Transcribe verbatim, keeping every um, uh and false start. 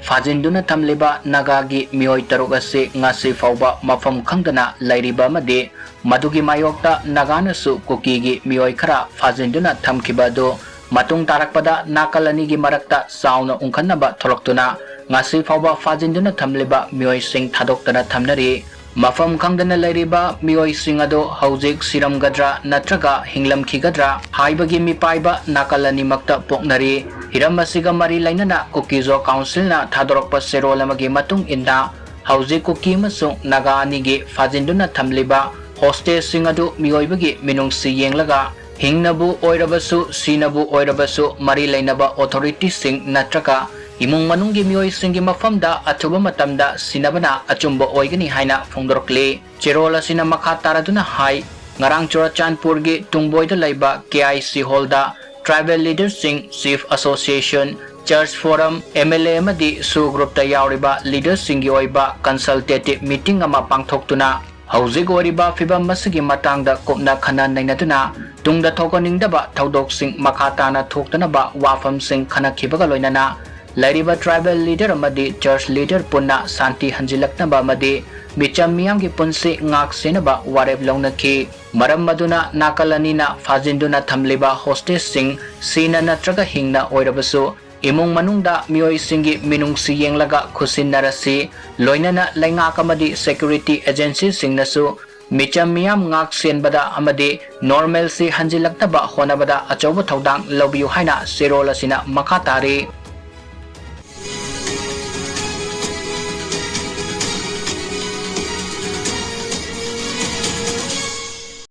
ꯐꯥꯖꯤꯟꯗꯨꯅ ꯊꯝꯂꯤꯕ ꯅꯥꯒꯥꯒꯤ ꯃꯤꯑꯣꯏ ꯇꯔꯨꯛ ꯑꯁꯤ ꯉꯁꯤ ꯐꯥꯎꯕ ꯃꯐꯝ ꯈꯪꯗꯅ ꯂꯩꯔꯤꯕ ꯑꯃꯗꯤ ꯃꯗꯨꯒꯤ ꯃꯥꯌꯣꯛꯇ ꯅꯥꯒꯥꯅꯁꯨ ꯀꯨꯀꯤꯒꯤ ꯃꯤꯑꯣꯏ ꯈꯔ ꯐꯥꯖꯤꯟꯗꯨꯅ ꯊꯝꯈꯤꯕ ꯑꯗꯨ ꯃꯇꯨꯡ ꯇꯥꯔꯛꯄꯗ ꯅꯥꯀꯜ ꯑꯅꯤꯒꯤ ꯃꯔꯛꯇ ꯆꯥꯎꯅ ꯎꯪꯈꯠꯅꯕ ꯊꯣꯛꯂꯛꯇꯨꯅ ꯉꯁꯤ ꯐꯥꯎꯕ ꯐꯥꯖꯤꯟꯗꯨꯅ ꯊꯝꯂꯤꯕ ꯃꯤꯑꯣꯏꯁꯤꯡ ꯊꯥꯗꯣꯛꯇꯅ ꯊꯝꯅꯔꯤ꯫ ꯃꯐꯝ ꯈꯪꯗꯅ ꯂꯩꯔꯤꯕ ꯃꯤꯑꯣꯏꯁꯤꯡ ꯑꯗꯨ ꯍꯧꯖꯤꯛ ꯁꯤꯔꯝꯒꯗ꯭ꯔꯥ ꯅꯠꯇ꯭ꯔꯒ ꯍꯤꯡꯂꯝꯈꯤꯒꯗ꯭ꯔꯥ ꯍꯥꯏꯕꯒꯤ ꯃꯤꯄꯥꯏꯕ ꯅꯥꯀꯜ ꯑꯅꯤꯃꯛꯇ ꯄꯣꯛꯅꯔꯤ꯫ ꯍꯤꯔꯝ ꯑꯁꯤꯒ ꯃꯔꯤ ꯂꯩꯅꯅ ꯀꯨꯀꯤꯖꯣ ꯀꯥꯎꯟꯁꯤꯜꯅ ꯊꯥꯗꯣꯔꯛꯄ ꯆꯦꯔꯣꯜ ꯑꯃꯒꯤ ꯃꯇꯨꯡ ꯏꯟꯅ, ꯍꯧꯖꯤꯛ ꯀꯨꯀꯤ ꯑꯃꯁꯨꯡ ꯅꯥꯒꯥ ꯑꯅꯤꯒꯤ ꯐꯥꯖꯤꯟꯗꯨꯅ ꯊꯝꯂꯤꯕ ꯍꯣꯁꯇꯦꯖꯁꯤꯡ ꯑꯗꯨ ꯃꯤꯑꯣꯏꯕꯒꯤ ꯃꯤꯅꯨꯡꯁꯤ ꯌꯦꯡꯂꯒ, ꯍꯤꯡꯅꯕꯨ ꯑꯣꯏꯔꯕꯁꯨ, ꯁꯤꯅꯕꯨ ꯑꯣꯏꯔꯕꯁꯨ, ꯃꯔꯤ ꯂꯩꯅꯕ ꯑꯣꯊꯣꯔꯤꯇꯤꯁꯤꯡ ꯅꯠꯇ꯭ꯔꯒ ꯏꯃꯨꯡ ꯃꯅꯨꯡꯒꯤ ꯃꯤꯑꯣꯏꯁꯤꯡꯒꯤ ꯃꯐꯝꯗ ꯑꯊꯨꯕ ꯃꯇꯝꯗ ꯁꯤꯟꯅꯕꯅ ꯑꯆꯨꯝꯕ ꯑꯣꯏꯒꯅꯤ ꯍꯥꯏꯅ ꯐꯣꯡꯗꯣꯔꯛꯂꯤ꯫ ꯆꯦꯔꯣꯜ ꯑꯁꯤꯅ ꯃꯈꯥ ꯇꯥꯔꯗꯨꯅ ꯍꯥꯏ, ꯉꯔꯥꯡ ꯆꯨꯔꯆꯥꯟꯄꯨꯔꯒꯤ ꯇꯨꯡꯕꯣꯏꯗ ꯂꯩꯕ ꯀꯦ ꯑꯥꯏ ꯁꯤ ꯍꯣꯜꯗ ꯇ꯭ꯔꯥꯏꯕꯦꯜ ꯂꯤꯗꯔꯁꯤꯡ, ꯆꯤꯐ ꯑꯦꯁꯣꯁꯤꯌꯦꯁꯟ, church forum, M L A ꯑꯃꯗꯤ ꯁꯨ ꯒ꯭ꯔꯨꯞꯇ ꯌꯥꯎꯔꯤꯕ ꯂꯤꯗꯔꯁꯤꯡꯒꯤ ꯑꯣꯏꯕ ꯀꯟꯁꯜꯇꯦꯇꯤꯚ ꯃꯤꯇꯤꯡ ꯑꯃ ꯄꯥꯡꯊꯣꯛꯇꯨꯅ, ꯍꯧꯖꯤꯛ ꯑꯣꯏꯔꯤꯕ ꯐꯤꯚꯝ ꯑꯁꯤꯒꯤ ꯃꯇꯥꯡꯗ ꯀꯨꯞꯅ ꯈꯟꯅ ꯅꯩꯅꯗꯨꯅ, ꯇꯨꯡꯗ ꯊꯣꯛꯍꯟꯅꯤꯡꯗꯕ ꯊꯧꯗꯣꯛꯁꯤꯡ ꯃꯈꯥ ꯇꯥꯅ ꯊꯣꯛꯇꯅꯕ ꯋꯥꯐꯝꯁꯤꯡ ꯈꯟꯅꯈꯤꯕꯒ ꯂꯣꯏꯅꯅ, ꯂꯩꯔꯤꯕ ꯇ꯭ꯔꯥꯏꯕꯦꯜ ꯂꯤꯗꯔ ꯑꯃꯗꯤ ꯆꯔꯆ ꯂꯤꯗꯔ ꯄꯨꯟꯅ ꯁꯥꯟꯇꯤ ꯍꯟꯖꯤꯜꯂꯛꯅꯕ ꯑꯃꯗꯤ ꯃꯤꯆꯝ ꯃꯤꯌꯥꯝꯒꯤ ꯄꯨꯟꯁꯤ ꯉꯥꯛ ꯁꯦꯟꯅꯕ ꯋꯥꯔꯦꯞ ꯂꯧꯅꯈꯤ꯫ ꯃꯔꯝ ꯑꯗꯨꯅ ꯅꯥꯀꯜ ꯑꯅꯤꯅ ꯐꯥꯖꯤꯟꯗꯨꯅ ꯊꯝꯂꯤꯕ ꯍꯣꯁꯇꯦꯖꯁꯤꯡ ꯁꯤꯅ ꯅꯠꯇ꯭ꯔꯒ ꯍꯤꯡꯅ ꯑꯣꯏꯔꯕꯁꯨ, ꯏꯃꯨꯡ ꯃꯅꯨꯡꯗ ꯃꯤꯑꯣꯏꯁꯤꯡꯒꯤ ꯃꯤꯅꯨꯡꯁꯤ ꯌꯦꯡꯂꯒ ꯈꯨꯠꯁꯤꯟꯅꯔꯁꯤ꯫ ꯂꯣꯏꯅꯅ ꯂꯩꯉꯥꯛ ꯑꯃꯗꯤ ꯁꯦꯀ꯭ꯌꯨꯔꯤꯇꯤ ꯑꯦꯖꯦꯟꯁꯤꯁꯤꯡꯅꯁꯨ ꯃꯤꯆꯝ ꯃꯤꯌꯥꯝ ꯉꯥꯛ ꯁꯦꯟꯕꯗ ꯑꯃꯗꯤ ꯅꯣꯔꯃꯦꯜꯁꯤ ꯍꯟꯖꯤꯜꯂꯛꯅꯕ ꯍꯣꯠꯅꯕꯗ ꯑꯆꯧꯕ ꯊꯧꯗꯥꯡ ꯂꯧꯕꯤꯌꯨ ꯍꯥꯏꯅ ꯆꯦꯔꯣꯜ ꯑꯁꯤꯅ ꯃꯈꯥ ꯇꯥꯔꯤ꯫